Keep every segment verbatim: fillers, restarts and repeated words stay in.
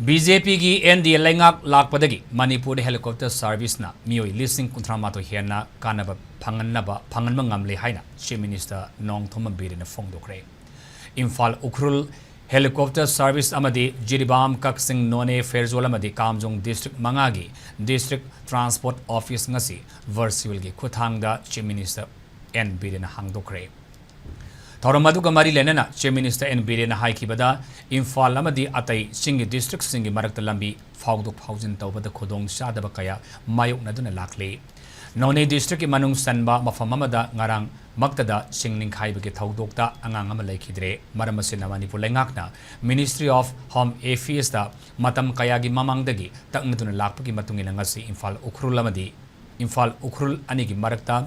B J ꯄꯤꯒꯤ N D ꯑꯦ ꯂꯩꯉꯥꯛ ꯂꯥꯛꯄꯗꯒꯤ ꯃꯅꯤꯄꯨꯔꯗ helicopter serviceꯅ ꯃꯤꯑꯣꯏ ꯂꯤꯁꯤꯡ ꯀꯨꯟꯊ꯭ꯔꯥ ꯃꯥꯊꯣꯏ ꯍꯦꯟꯅ ꯀꯥꯟꯅꯕ ꯐꯪꯍꯟꯅꯕ, ꯐꯪꯍꯟꯕ ꯉꯝꯂꯦ ꯍꯥꯏꯅ Chief Minister Nongthombam ꯕꯤꯔꯦꯟꯅ ꯐꯣꯡꯗꯣꯛꯈ꯭ꯔꯦ꯫ Imphal Ukhrul helicopter service ꯑꯃꯗꯤ ꯖꯤꯔꯤꯕꯥꯝ, ꯀꯛꯆꯤꯡ, ꯅꯣꯅꯦ, ꯐꯦꯔꯖꯣꯜ ꯑꯃꯗꯤ ꯀꯥꯝꯖꯣꯡ district ꯃꯉꯥꯒꯤ district transport office ꯉꯁꯤ virtualꯒꯤ ꯈꯨꯠꯊꯥꯡꯗ Chief Minister ꯑꯦꯟ ꯕꯤꯔꯦꯟꯅ ꯍꯥꯡꯗꯣꯛꯈ꯭ꯔꯦ꯫ ꯊꯧꯔꯝ ꯑꯗꯨꯒ ꯃꯔꯤ ꯂꯩꯅꯅ Chief Minister ꯑꯦꯟ ꯕꯤꯔꯦꯟꯅ ꯍꯥꯏꯈꯤꯕꯗ, ꯏꯝꯐꯥꯜ ꯑꯃꯗꯤ ꯑꯇꯩ ꯆꯤꯡꯒꯤ districtꯁꯤꯡꯒꯤ ꯃꯔꯛꯇ ꯂꯝꯕꯤ ꯐꯥꯎꯗꯣꯛ ꯐꯥꯎꯖꯤꯟ ꯇꯧꯕꯗ ꯈꯨꯗꯣꯡ ꯆꯥꯗꯕ ꯀꯌꯥ ꯃꯥꯌꯣꯛꯅꯗꯨꯅ ꯂꯥꯛꯂꯤ꯫ ꯅꯣꯅꯦ districtꯀꯤ ꯃꯅꯨꯡ ꯆꯟꯕ ꯃꯐꯝ ꯑꯃꯗ ꯉꯔꯥꯡ ꯃꯛꯇꯗ ꯆꯤꯡ ꯅꯤꯡꯈꯥꯏꯕꯒꯤ ꯊꯧꯗꯣꯛꯇ ꯑꯉꯥꯡ ꯑꯃ ꯂꯩꯈꯤꯗ꯭ꯔꯦ꯫ ꯃꯔꯝ ꯑꯁꯤꯅ ꯃꯅꯤꯄꯨꯔ ꯂꯩꯉꯥꯛꯅ Ministry of Home Affairsꯇ ꯃꯇꯝ ꯀꯌꯥꯒꯤ ꯃꯃꯥꯡꯗꯒꯤ ꯇꯛꯅꯗꯨꯅ ꯂꯥꯛꯄꯒꯤ ꯃꯇꯨꯡ ꯏꯟꯅ ꯉꯁꯤ ꯏꯝꯐꯥꯜ ꯎꯈ꯭ꯔꯨꯜ ꯑꯃꯗꯤ ꯏꯝꯐꯥꯜ ꯎꯈ꯭ꯔꯨꯜ ꯑꯅꯤꯒꯤ ꯃꯔꯛꯇ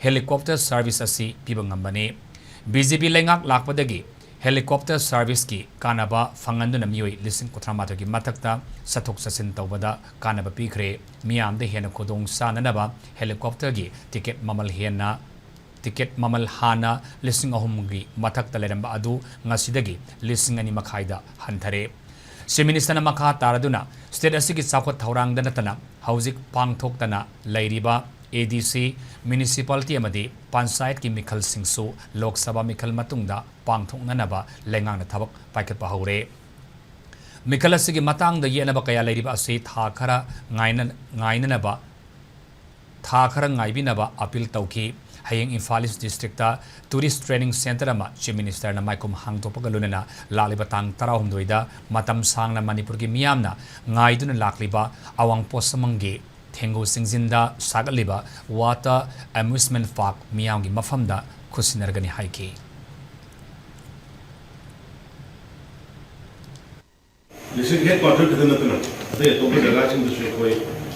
helicopter service ꯑꯁꯤ ꯄꯤꯕ ꯉꯝꯕꯅꯤ꯫ ꯕꯤ ꯖꯦ ꯄꯤ ꯂꯩꯉꯥꯛ ꯂꯥꯛꯄꯗꯒꯤ helicopter serviceꯀꯤ ꯀꯥꯟꯅꯕ ꯐꯪꯍꯟꯗꯨꯅ ꯃꯤꯑꯣꯏ ꯂꯤꯁꯤꯡ ꯀꯨꯟꯊ꯭ꯔꯥ ꯃꯥꯊꯣꯏꯒꯤ ꯃꯊꯛꯇ ꯆꯠꯊꯣꯛ ꯆꯠꯁꯤꯟ ꯇꯧꯕꯗ ꯀꯥꯟꯅꯕ ꯄꯤꯈ꯭ꯔꯦ꯫ ꯃꯤꯌꯥꯝꯗ ꯍꯦꯟꯅ ꯈꯨꯗꯣꯡ ꯆꯥꯅꯅꯕ helicopterꯒꯤ ticket ꯃꯃꯜ ꯍꯦꯟꯅ, ticket ꯃꯃꯜ ꯍꯥꯟꯅ ꯂꯤꯁꯤꯡ ꯑꯍꯨꯝꯒꯤ ꯃꯊꯛꯇ ꯂꯩꯔꯝꯕ ꯑꯗꯨ ꯉꯁꯤꯗꯒꯤ ꯂꯤꯁꯤꯡ ꯑꯅꯤ ꯃꯈꯥꯏꯗ ꯍꯟꯊꯔꯦ꯫ Chief Ministerꯅ ꯃꯈꯥ ꯇꯥꯔꯗꯨꯅ, state ꯑꯁꯤꯒꯤ ꯆꯥꯎꯈꯠ ꯊꯧꯔꯥꯡꯗ ꯅꯠꯇꯅ ꯍꯧꯖꯤꯛ ꯄꯥꯡꯊꯣꯛꯇꯅ ꯂꯩꯔꯤꯕ A D C, municipality ꯑꯃꯗꯤ ꯄꯟꯆꯥꯌꯠꯀꯤ ꯃꯤꯈꯜꯁꯤꯡꯁꯨ ꯂꯣꯛ ꯁꯚꯥ ꯃꯤꯈꯜ ꯃꯇꯨꯡꯗ ꯄꯥꯡꯊꯣꯛꯅꯅꯕ ꯂꯩꯉꯥꯛꯅ ꯊꯕꯛ ꯄꯥꯏꯈꯠꯄ ꯍꯧꯔꯦ꯫ ꯃꯤꯈꯜ ꯑꯁꯤꯒꯤ ꯃꯇꯥꯡꯗ ꯌꯦꯠꯅꯕ ꯀꯌꯥ ꯂꯩꯔꯤꯕ ꯑꯁꯤ ꯊꯥ ꯈꯔ ꯉꯥꯏꯅ-, ꯉꯥꯏꯅꯅꯕ, ꯊꯥ ꯈꯔ ꯉꯥꯏꯕꯤꯅꯕ appeal ꯇꯧꯈꯤ꯫ ꯍꯌꯦꯡ Imphal East districtꯇ tourist training centre ꯑꯃ Chief Ministerꯅ ꯃꯥꯏꯈꯨꯝ ꯍꯥꯡꯗꯣꯛꯄꯒ ꯂꯣꯏꯅꯅ ꯂꯥꯛꯂꯤꯕ ꯇꯥꯡ ꯇꯔꯥꯍꯨꯝꯗꯣꯏꯗ ꯃꯇꯝ ꯁꯥꯡꯅ ꯃꯅꯤꯄꯨꯔꯒꯤ ꯃꯤꯌꯥꯝꯅ ꯉꯥꯏꯗꯨꯅ ꯂꯥꯛꯂꯤꯕ ꯑꯋꯥꯡ ꯄꯣꯠꯁꯪꯕꯝꯒꯤ ꯊꯦꯡꯒꯨ ꯆꯤꯡꯖꯤꯟꯗ ꯁꯥꯒꯠꯂꯤꯕ water amusement park ꯃꯤꯌꯥꯝꯒꯤ ꯃꯐꯝꯗ ꯈꯨꯠꯁꯤꯟꯅꯔꯒꯅꯤ ꯍꯥꯏꯈꯤ꯫ District headquarter ꯈꯛꯇ ꯅꯠꯇꯅ ꯑꯇꯩ ꯑꯇꯣꯞꯄ ꯖꯒꯥꯁꯤꯡꯗꯁꯨ ꯑꯩꯈꯣꯏ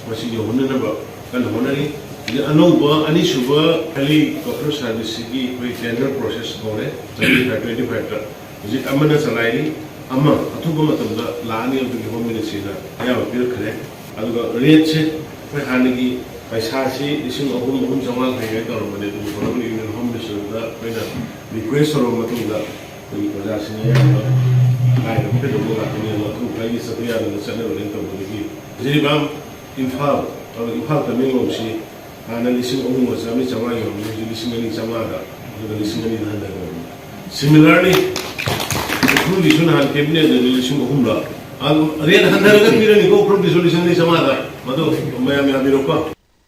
ꯃꯁꯤ ꯌꯧꯍꯟꯅꯅꯕ ꯀꯟꯅ ꯍꯣꯠꯅꯔꯤ꯫ ꯍꯧꯖꯤꯛ ꯑꯅꯧꯕ ꯑꯅꯤꯁꯨꯕ helicopter serviceꯁꯤꯒꯤ ꯑꯩꯈꯣꯏ tender process ꯍꯧꯔꯦ꯫ Twenty five, twenty fiveꯇ ꯍꯧꯖꯤꯛ ꯑꯃꯅ ꯆꯂꯥꯏꯔꯤ, ꯑꯃ ꯑꯊꯨꯕ ꯃꯇꯝꯗ ꯂꯥꯛꯑꯅꯤ, ꯑꯗꯨꯒꯤ Home Ministryꯅ ꯑꯌꯥꯕ ꯄꯤꯔꯛꯈ꯭ꯔꯦ꯫ ꯑꯗꯨꯒ rateꯁꯦ ꯑꯩꯈꯣꯏ ꯍꯥꯟꯅꯒꯤ ꯄꯩꯁꯥꯁꯤ ꯂꯤꯁꯤꯡ ꯑꯍꯨꯝ, ꯑꯍꯨꯝ ꯆꯥꯝꯃꯉꯥ ꯈꯥꯏꯒꯦ ꯇꯧꯔꯝꯕꯅꯦ, ꯑꯗꯨꯕꯨ Honourable Union Home Ministerꯗ ꯑꯩꯈꯣꯏꯅ request ꯇꯧꯔꯕ ꯃꯇꯨꯡꯗ ꯑꯩꯈꯣꯏꯒꯤ ꯄ꯭ꯔꯖꯥꯁꯤꯡꯅ ꯑꯌꯥꯝꯕ ꯀꯥꯏꯗꯕ ꯀꯩꯗꯧꯕ ꯉꯥꯛꯇꯅꯦ꯫ ꯑꯗꯣ ꯑꯊꯨꯕ ꯈꯔꯒꯤ ꯆꯠꯄ ꯌꯥꯗꯅ ꯆꯠꯅꯕꯅꯦꯅ ꯇꯧꯕꯗꯒꯤ ꯖꯤꯔꯤꯕꯥꯝ ꯏꯝꯐꯥꯜ, ꯑꯗꯣ ꯏꯝꯐꯥꯜ ꯇꯃꯦꯡꯂꯣꯡꯁꯤ ꯍꯥꯟꯅ ꯂꯤꯁꯤꯡ ꯑꯍꯨꯝꯒ ꯆꯥꯝꯃꯔꯤ ꯆꯥꯝꯃꯉꯥ ꯌꯧꯔꯝꯃꯤ, ꯍꯧꯖꯤꯛ ꯂꯤꯁꯤꯡ ꯑꯅꯤ ꯆꯥꯝꯃꯉꯥꯗ, ꯑꯗꯨꯒ ꯂꯤꯁꯤꯡ ꯑꯅꯤꯗ ꯍꯟꯊꯈ꯭ꯔꯕꯅꯤ꯫ Similarly, ꯎꯈ꯭ꯔꯨꯜꯒꯤꯁꯨ ꯅꯍꯥꯟ cabinet ꯗꯗꯤ ꯂꯤꯁꯤꯡ ꯑꯍꯨꯝꯗ, ꯑꯗꯨ rate ꯍꯟꯊꯔꯒ ꯄꯤꯔꯅꯤꯀꯣ ꯎꯈ꯭ꯔꯨꯜꯒꯤꯁꯨ ꯂꯤꯁꯤꯡ ꯑꯅꯤ ꯆꯥꯝꯃꯉꯥꯗ꯫ ꯃꯗꯨ ꯃꯌꯥꯝ ꯌꯥꯕꯤꯔꯣꯀꯣ꯫